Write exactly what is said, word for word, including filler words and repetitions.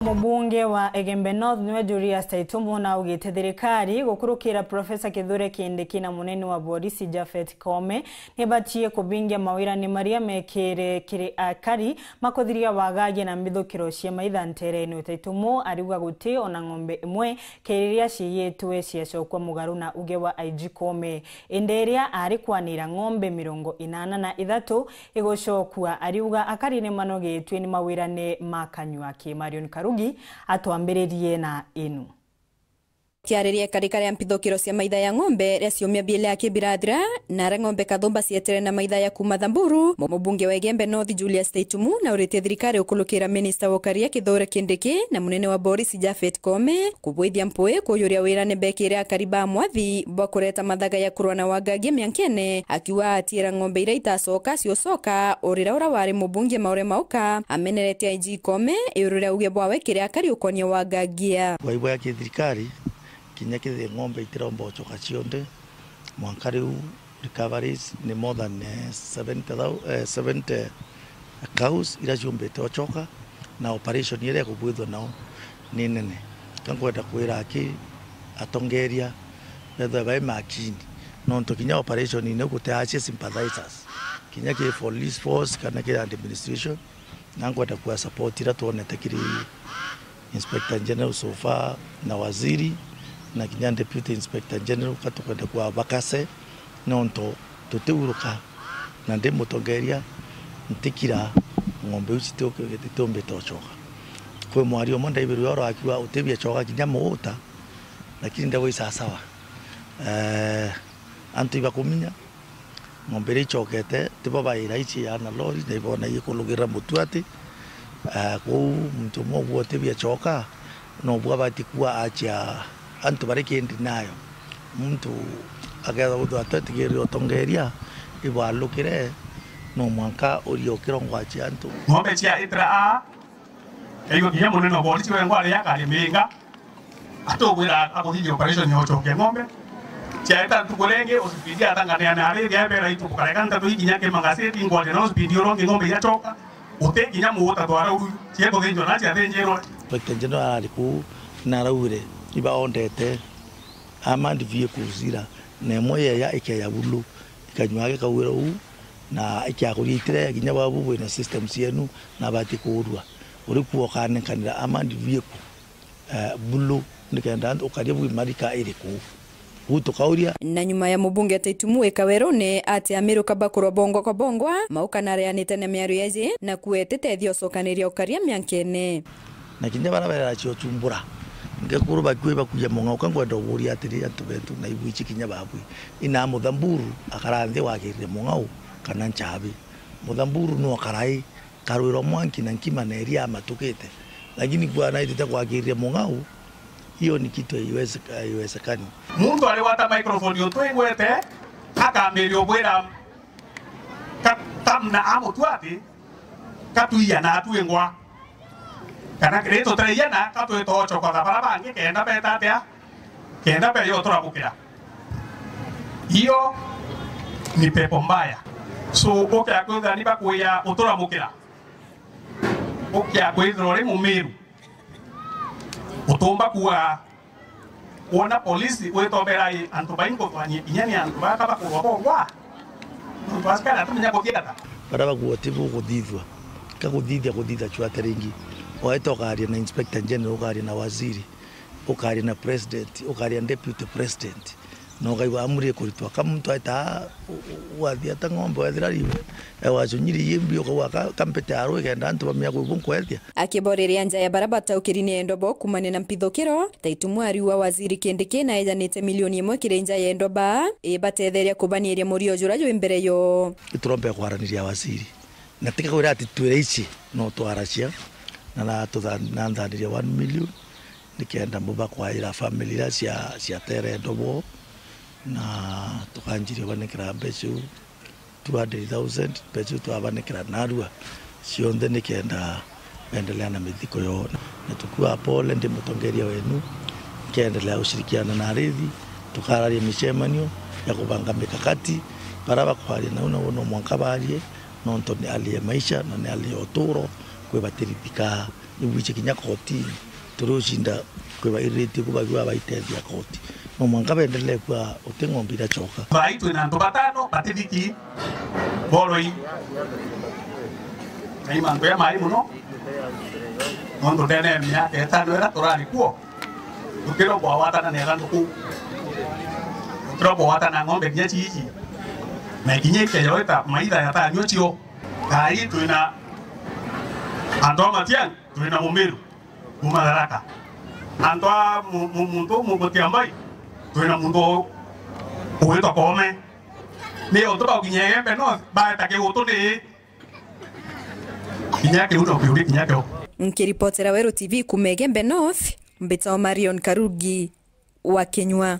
Mubunge wa Igembe North niwe Julius Taitumu naugite thirikari gukurukira Professor Kithure Kindiki na munene wa borisi Japhet Koome nibatie kubingia mawirane maria mekire kiri akari makuthiria wagagia na mbithukiro cia maitha nterene. Taitumu ariuga guti ona ng'ombe imwe kiri iria ciiyitwe ciacokwa mugaru na uge wa I G Koome. Indi iria ari kwanira ng'ombe mirongo inana na ithatu igucokua, ariuga akari ni manogetue ni mawirane ma kanyua ki. Marion Karugi atwambiririe na inu. Kiariria ikarika ria mbithukiro cia maitha ya ng'ombe ria ciumia biiri aki birathira, na aria ng'ombe kathumba cietere na maitha ya kuuma Thamburu, mu-, mubunge wa Igembe North Julius Taitumu na urite thirikari ukulukira minista wa ukaria Kithure Kindiki na munene wa borisi Japhet Koome kubwithia mpui kujuria wirane bekire akari ba mwathi bwa kureta mathaga ya kurwa na wagagia miankene, akiuga atiira ng'ombe iria itacoka ciocoka. Urira uria wari mubunge Maure Mauka amenerete I G Koome iuru ria uge bwawe kiri akari ukonia wagagia. Bwai bwa kithirikari, kinya kethira ng'ombe itiromba ucoka cionthe, mwanka riu recoveries ni more than, eh, seventy thou-, eh, seventy cows iria ciumbite ucoka, na operation iria ikubwithwa nao ni nene. Ka nkwenda kwira aki atongeria bethwe bai makini, nontu kinya operation ine guti acia sympathizers, kinya ki police force kana ki administration, na nkwenda kua support iria twonete kiri Inspector General so far na waziri na kinya Deputy Inspector General, ka tukwenda kua bakase, nontu tutiuruka na ndi mutongeria ntikira ng'ombe iu citiumbite ucoka. Kwi mwario umwe ndaibirwe oro akiuga utibia coka kinya muuta, lakini ndagwa isasawa. Eh, antu ibakuminya, ng'ombe iria icokete, tibo baira ici ya na lori, na ibona igikulugirira mutuati. Ah, kwou muntu umwe uguo utibia coka, nobu abati kuwa acia antu bari kindi nayo. Muntu akethwa guthwa twetigirire utongeria, ibalukire, no mwanka urie ukirongwa acia antu. Ng'ombe cia itira a, kaigua kinya munene wa borisi wengwa aria akaria miinga. Atugwira akuthithia operation ya ucokia ng'ombe. Ciaeta ntuku ringi, uspidi atanganea na ari thia mbere itu bukareka ntatu ikinya ki magazeti, ngwaria na uspidi urongi ng'ombe igacoka. Uti kinya muuta twara uru, cia kuthinjwa na ciathinjirwe. Inspector General ari kuu na araugire ibaondete armored vehicles ira, na imwe yeya ikeya bulu, ikanyua gikaugira uu, na ikiakuria itire kinya babu bwina system cienu na abati kuurua. Uri kuo ukanenkanira armored vehicle eh, bulu, nikenda antu ukaria bwi marika iri kuu. Kuu tukauria. Na nyuma ya mubunge Taitumu wika werune ati amiruka bakurwa bongwa kwa bongwa, Mauka nareanite na miario yeji na kuete tethia ucokaniria ukaria miankene. Na kinya bara beracia uchumbura, ngekuru bakui bakuya mung'au, ka ngwenda uburia atiri, antu betu na ibwichi kinya babwi. Ina muthamburu akara nthi wakirire mung'au kana nchabi. Muthamburu no karai karwirwa mwanki na nkima na iria amatukite, lakini kuwa naitite kwakiriria mung'au, hiyo ni kitu haiwezi-, haiwezekani. Muntu arigwata microphone utwigwete, akambiria ubwira ka-, tamna amutua ati, katuia na atwingwa. Kana ri tutiraiyana, ka twitochokotha bara bangi kenda beta atia? Kenda beja uturamukira. Hiyo ni pepo mbaya. So, ukia kwithira ni bakuya uturamukira. Ukia kwithira uri mumiru. Utumba kuga wona polisi witombera i antu bainguthwanie inya ni antu baka bakurwa bongwa. Nontu askari atumenya kuthieta. Bara bakuwa ti bukuthithua. Ka kuthithia kuthitha chwate ringi. Waeta ukaria na Inspector General, ukaria na waziri, ukaria na president, ukaria na deputy president. Na ukaigua amri ikuritwa. Ka muntu aeta u-, u-, wathia ta ng'ombe wethira riwe, e wacunyiri yimbi ukauga ka, ka mpete aru ikenda antu bamia kuigua nkwethia. Akiboreria nja ya bara bataukiri ni endo bo kumania na mpithukiro, Taitumu ariuga waziri Kindiki na ejanite milioni imwe kiri nja ya endo baa, ibatetheria kubaniria murio jura jwi mbere yo. Turombe kwaraniria waziri. Na tika kwira ati twire ici, no twaracia, na na tutha-, na nthaniria one million, nikenda muba kwaira family iria cia, ciatere endo bo, na tukanjiria banekera mbeca iu. Two hundred thousand, mbeca iu twabanekera narua cionthe nikenda bendelea na mithiko yoo. Na tukua pole, ndi mutongeria wenu, nkiendelea gushirikiana na arithi, tukararia micemanio ya kubanga mikakati, bara bakwaria nau nabo no mwanka barie, nontu ni hali ya maisha na ni hali ya uturo, kwi batirithika Ibwiche kinya kotini, turiucinda kwibairiritie ku bagua baitethia koti. No mwanka bendelee kwa uti ng'ombe iracoka. Thaai twina antu batano batithiki boroi. Na i mantu jamai mono, nontu ndene ya miaka itano ira turari kuo, tukirwa kwawatana na ithanduku, tukirwa kwawatana ng'ombe kinya ciiji, na kinya ikeyoita maitha yatanyua cio. Thaai twina antu a Matiang'i, twina Mumiru kuma Tharaka. Antu a mu-, mu-, muntu umu Mutiambai, twina muntu ugwitwa Koome. Ni untu baukinya Igembe North, baeta kiutu ni kinya kiu no kiuri kinya kio. Nkiripotera Weru T V kuma Igembe North, mbitagwa Marion Karugi wa Kinyua.